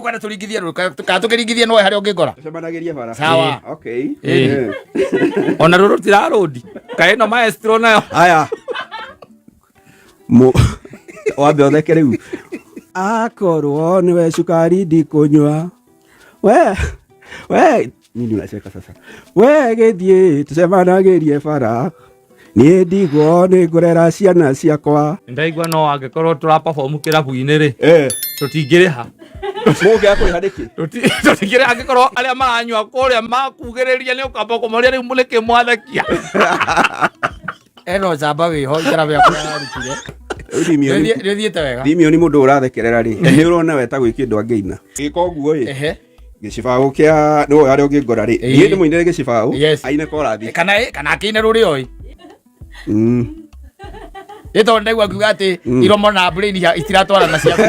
Tũkwenda tũringithie rũĩ kana tũkĩringithie nowe harĩa ũngĩngora. Tũcemanagĩrie bara. Sawa. Okay. Ĩĩ. Ona rũrũ rũtirarũndi kaĩ ĩno maestro nayo. Aya. Mu wambe ũtheke rĩu. Akorwo nĩwe cukari ndikũnyua. We we nini unacheka sasa. We gĩthiĩ tũcemanagĩrie bara. Niĩ ndigwo nĩ ngũrera ciana ciakwa. Ndaigua no angĩkorwo tũra perform kĩrabu-inĩ rĩ, tũtingĩrĩha. Mũngĩaga kũrĩha nĩkĩ? Tũtingĩrĩha angĩkorwo arĩa maranyua kũrĩa makugĩrĩria nĩ ũkamba kũmoria rĩu nĩkĩ mwathekia. Ena ũcamba wĩho ikara gĩaku ararutire. Rĩu Thimioni. Nĩ ũthiĩte wega. Thimioni mũndũ ũrathekerera rĩ, nĩ ũrona we ta gwĩ kĩndũ angĩina. Gĩka ũguo ĩ. Gĩcibaũ kĩa nĩ harĩa ũngĩngora rĩ. Niĩ ndĩmũinĩre gĩcibaũ. Aine korathi. Kana akĩine rũrĩ oĩ. Nĩ tondũ ndaigua ngiuga atĩ iromo na brain itiratwarana ciaku.